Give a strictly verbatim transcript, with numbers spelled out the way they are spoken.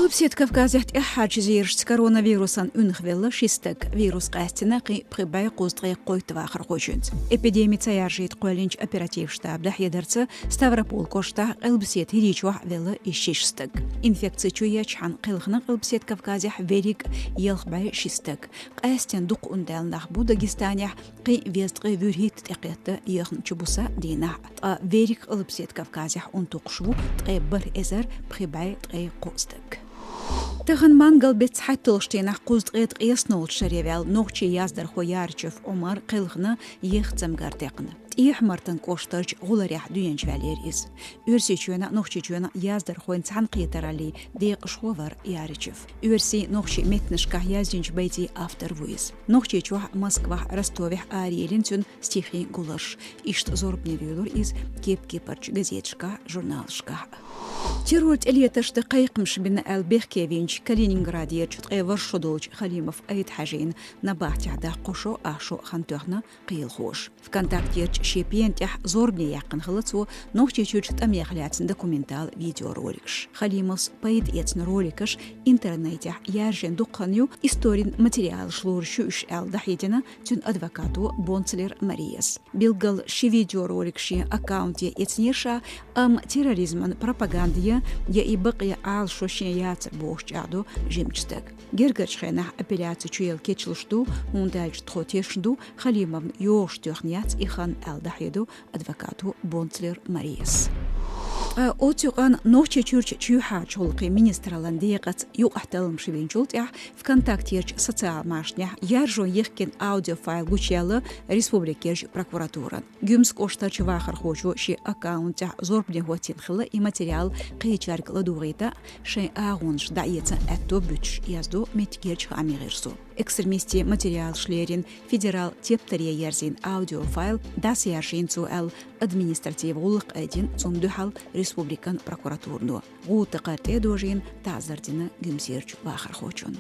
Къилбаседа Кавказехь тӀаьххьарчу зерашца коронавирусан уьнхавелла ши стаг. Вирус къаьстина кхин а пхи бӀе кхузткъе кхойтта вахархочуьнца. Эпидеми ца яржийта кхоьллинчу оператив штаб дӀахьедарца, Ставрополь кӀоштахь, Къилбаседа ХӀирийчохь велла и шиш стаг. Инфекци чуэцчхьана кхелхина Къилбаседа Кавказехь верриг а ялх бӀе ши стаг. Къаьстина дукха ундаьлла нах бу Дагестанехь, кхин а везткъе вуьрхӀитта тӀекхетта яханчу буса дийнахь, ткъа верриг Къилбаседа Кавказехь унтукхуш ву ткъе бархӀ эзар пхи бӀе ткъе кхо стаг. Тахана мангал-беттан цхьайтталгӀачу дийнахь кхузткъе ткъайоьсналгӀачу шаре ваьлла нохчийн яздархо Ярычев Ӏумар кхелхина, еха цамгар текхна. ТӀехьа-Мартан кӀоштарчу гӀуларехь дуьнен чу ваьллера иза. Оьрсийчоьнан а, Нохчийчоьнан а яздархойн цхьаьнакхетараллин декъашхо вара Ярычев. Оьрсийн, нохчийн меттанашкахь яздинчу байтийн автор ву иза. Нохчийчохь, Москвахь, Ростовехь араяьллина цуьнан стихийн гуларш. Иштта зорбане вуьйлура иза кеп-кепарчу газеташкахь, журналашкахь. Террор тӀелетарш дан кхайкхамаш бина аьлла бехке винчу Калининградерчу ткъе ворхӀ шо долчу Халимов Айдхьажина набахтехь даха кхо шо, ах шо хан тоьхна кхелахоша. ВКонтактерчу шен пена тӀехь зорбане яьккхина хилла цо Нохчийчуьрчу тӀамех лаьцна документал видеороликаш. Халимовс пайда эцна роликаш интернетехь яржина дукха хан ю, историн материалаш лоруш ю уьш аьлла дӀахьедина цуьнан адвокато Бонцлер Марияс. Билггал ши видеоролик шен аккаунте эцнера ша, амма терроризман пропаганда я, я и бакъе Ӏалашо шен яцар бохуш чӀагӀдо жимачу стага. Гергарчу хенахь апелляци чуяла кечлуш ду, хӀунда аьлча тхо тешна ду, Халимовна йогӀуш тоьхна яц и хан аьлла дӀахьедо адвокато Бонцлер Марияс. Ткъа оцу юкъанна Нохчийчуьрчу чоьхьарчу гӀуллакхийн министраллан декъаца юкъахь талламаш бинчул тӀаьхьа ВКонтактерчу социал машанехь яржо йихкина аудиофайл гучуяьлла республикерчу прокуратуран. Гуьмсан кӀоштарчу вахархочо шен аккаунт тӀехь зорбане хӀоттийна хилла и материал кхечаьрга ладугӀийта, шайн агӀонаш дӀаэца аьтто буьтуш, яздо меттигерчу хаамийн гӀирсо. Экстремистийн материалаш лерина федерал тептаре ерзийна аудиофайл дӀасаяьржийна цо аьлла, административ гӀуллакх айдина цунна дуьхьал республикан прокуратурано. ГӀуда такхар тӀе а дожийна, таӀзар дина Гуьмсерчу вахархочунна.